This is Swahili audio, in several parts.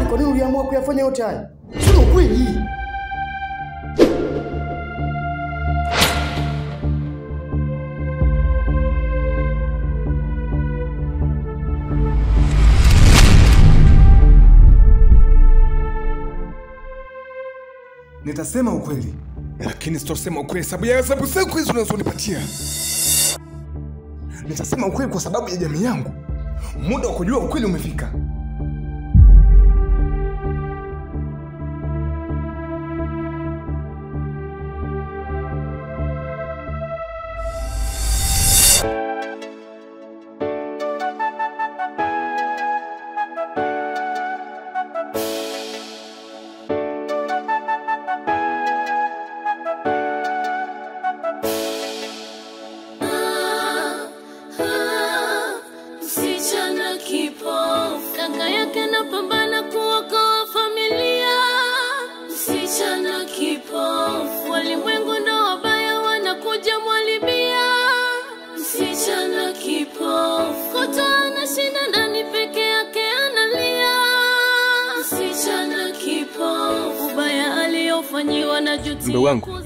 Kwa nini uliamua kuyafanya yote haya? Sio kweli. Nitasema ukweli, lakini sitosema ukweli sababu ya sababu zako hizo unazonipatia. Nitasema ukweli kwa sababu ya jamii yangu. Muda wa kujua ukweli umefika. Mdogo wangu,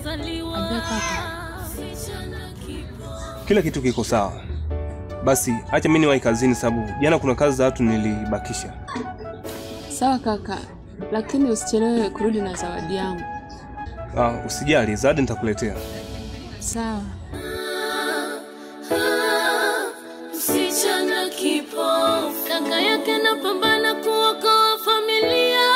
kila kitu kiko sawa. Basi acha mimi niwahi kazini sababu jana kuna kazi za watu nilibakisha. Sawa kaka, lakini usichelewe kurudi na zawadi yangu. Usijali, zawadi nitakuletea. Sawa. Msichana kipofu, kaka yake anapambana kuokoa familia.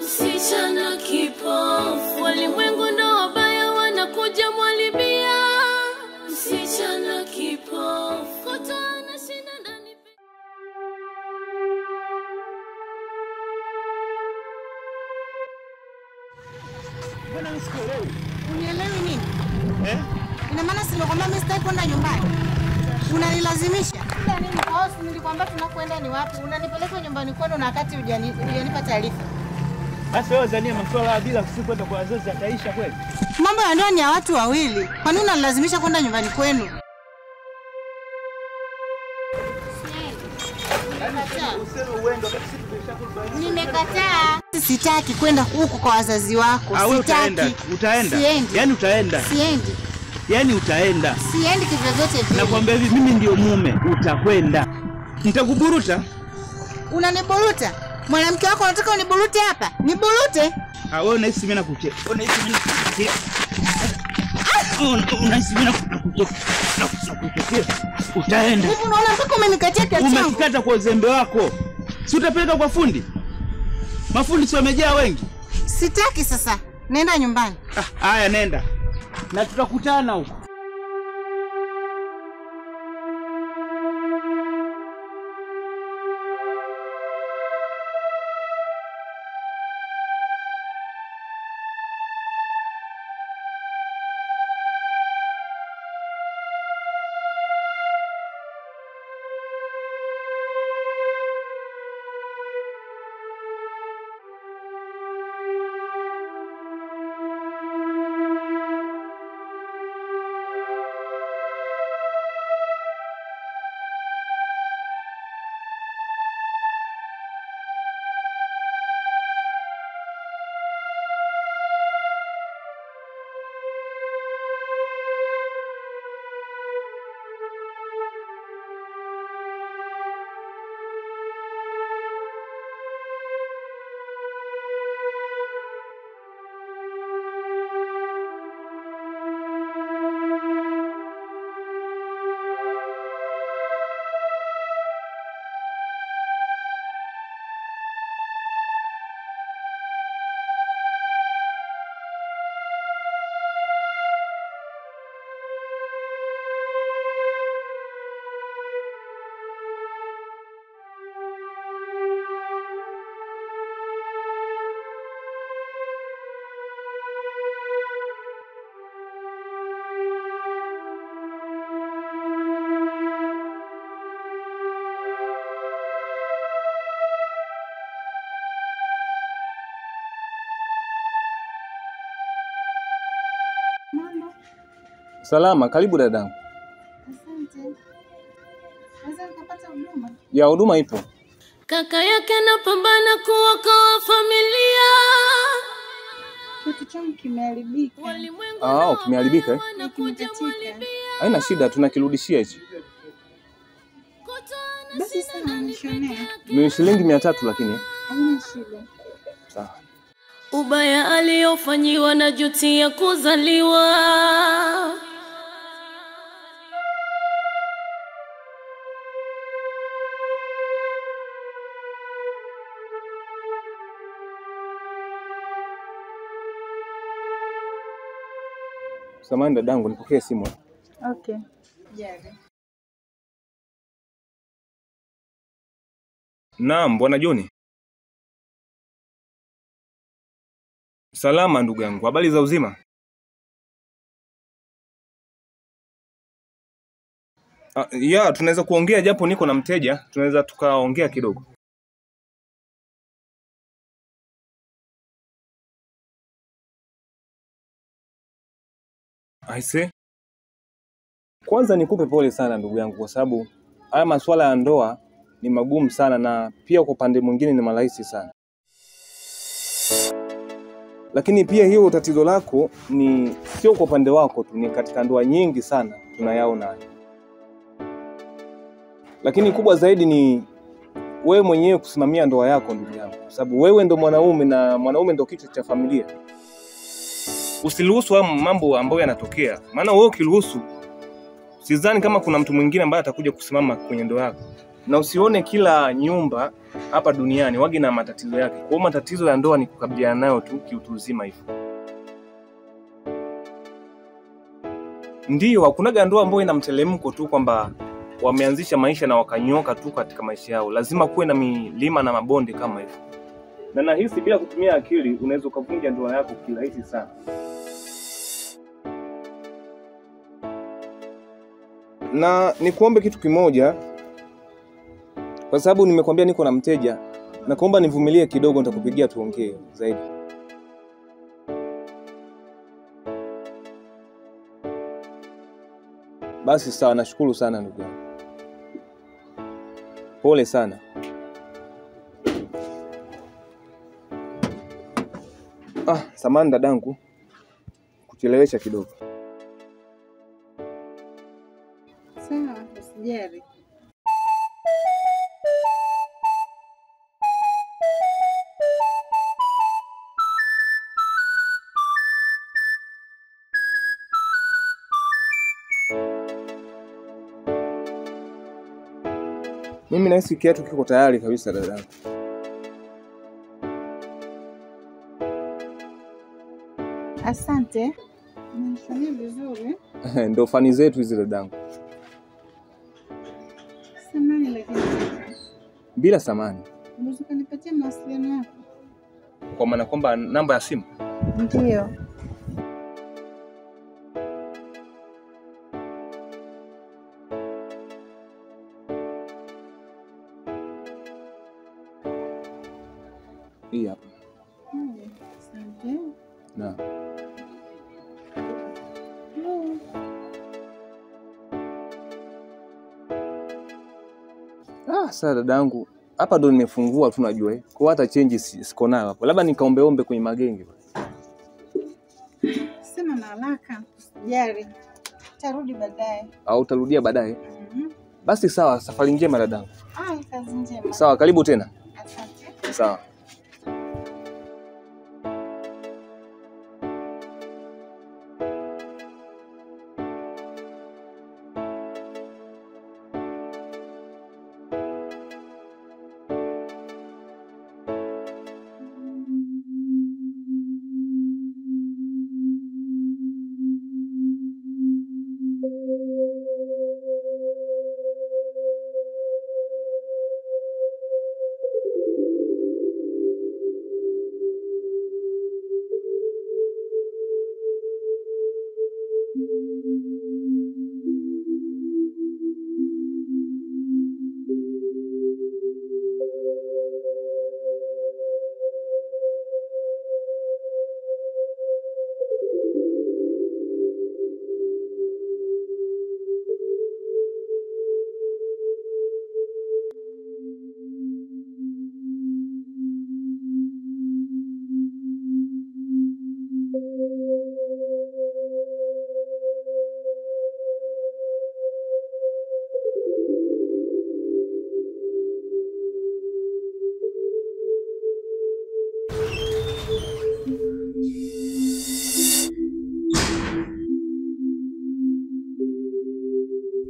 Msichana kipofu, walimwengu ndo wabaya wanakuja mwalibia. Msichana kipofu, kutana shinda ndani. Mbona nisikuelewi? Unielewi nini? Eh? Ina maana si nimekwambia mimi sitaki kwenda nyumbani. Unanilazimisha? Nini boss, nilikwambia tunakwenda ni wapi? Unanipeleka nyumbani kwenu na wakati hujanipa taarifa. Basi wewe zania masuala bila kwenda kwa wazazi yataisha kweli? Mambo ya ndoa ni ya watu wawili. Kwa nini unanilazimisha kwenda nyumbani kwenu? Nimekataa. Sitaki kwenda huko kwa wazazi wako. Sitaki. Utaenda. Utaenda. Siendi. Yaani utaenda. Siendi. Yaani utaenda. Siendi kivyovyote vile. Nakwambia hivi mimi ndio mume, utakwenda. Nitakuburuta. Unaniburuta? Mwanamke wako unataka uniburute hapa? Niburute? Wewe unahisi mimi nakucheka. Unahisi mimi nakucheka. Unahisi mimi nakucheka. Nakucheka. Utaenda. Hivi unaona mpaka umenikatia kiasi changu. Umekikata kwa uzembe wako. Si utapeleka kwa fundi? Mafundi si wamejaa wengi? Sitaki sasa. Nenda nyumbani. Haya nenda. Na tutakutana huko. Salama, karibu dadangu. Asante. Naweza nikapata huduma? Ya huduma ipo. Kaka yake anapambana kuokoa familia. Kitu changu kimeharibika. Ah, kimeharibika eh? Haina shida, tunakirudishia hichi. Basi sana nishonea. Ni shilingi 300 lakini. Haina shida. Sawa. Ubaya aliyofanyiwa na jutia kuzaliwa. Samahani dadangu, nipokee simu. Okay. Jari. Naam, Bwana Joni. Salama ndugu yangu, habari za uzima? Ya, tunaweza kuongea japo niko na mteja, tunaweza tukaongea kidogo. Aise. Kwanza nikupe pole sana ndugu yangu kwa sababu haya masuala ya ndoa ni magumu sana na pia kwa upande mwingine ni marahisi sana. Lakini pia hiyo tatizo lako ni sio kwa upande wako tu, ni katika ndoa nyingi sana tunayaona. Lakini kubwa zaidi ni wewe mwenyewe kusimamia ndoa yako ndugu yangu, kwa sababu wewe ndo mwanaume na mwanaume ndo kichwa cha familia. Usiruhusu haya mambo ambayo yanatokea, maana wewe ukiruhusu sidhani kama kuna mtu mwingine ambaye atakuja kusimama kwenye ndoa yako. Na usione kila nyumba hapa duniani wagi na matatizo yake. Kwa hiyo matatizo ya ndoa ni kukabiliana nayo tu kiutu uzima hivyo. Ndiyo, hakunaga ndoa ambayo ina mtelemko tu kwamba wameanzisha maisha na wakanyoka tu katika maisha yao. Lazima kuwe na milima na mabonde kama hivyo. Na nahisi bila kutumia akili unaweza ukavunja ndoa yako kirahisi sana. Na nikuombe kitu kimoja, kwa sababu nimekwambia niko na mteja, na kuomba nivumilie kidogo, nitakupigia tuongee zaidi. Basi sawa, nashukuru sana ndugu yangu. Pole sana. Ah, samahani dadangu kuchelewesha kidogo. Sawa, usijali. Mimi nahisi kiatu kiko tayari kabisa dadangu. Asante. Unanishonea vizuri. Ndio fani zetu hizi dadangu. Samani lakini. Bila samani. Unaweza kunipatia mawasiliano yako? Kwa maana kwamba namba ya simu? Ndio. Hii hapa. Asante. Na. Ah, sasa dadangu, hapa ndo nimefungua tu najua eh. Kwa hata change siko nayo hapo. Labda nikaombeombe kwenye magenge. Sema na haraka, usijali. Tarudi baadaye. Au utarudia baadaye? Basi sawa, safari njema dadangu. Ah, kazi njema. Sawa, karibu tena. Asante. Sawa.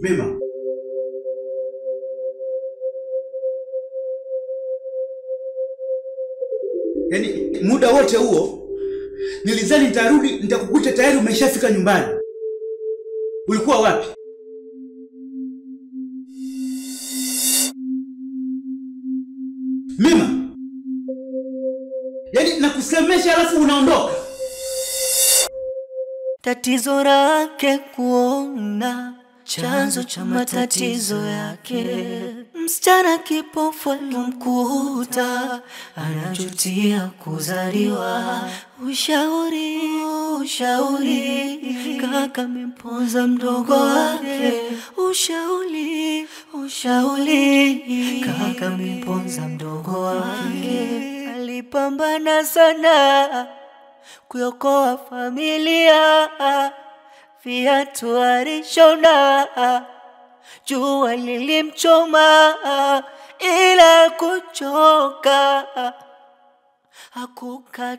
Mema. Yaani muda wote huo nilizani nitarudi nitakukuta tayari umeshafika nyumbani. Ulikuwa wapi? Mema. Yaani nakusemesha alafu unaondoka. Tatizo lake kuona chanzo cha matatizo yake. Msichana kipofu alomkuta anajutia kuzaliwa. Ushauri, ushauri, kaka amemponza mdogo wake. Ushauri, ushauri, kaka amemponza mdogo wake. Alipambana sana kuokoa familia, viatu alishona, jua lilimchoma ila kuchoka hakukata.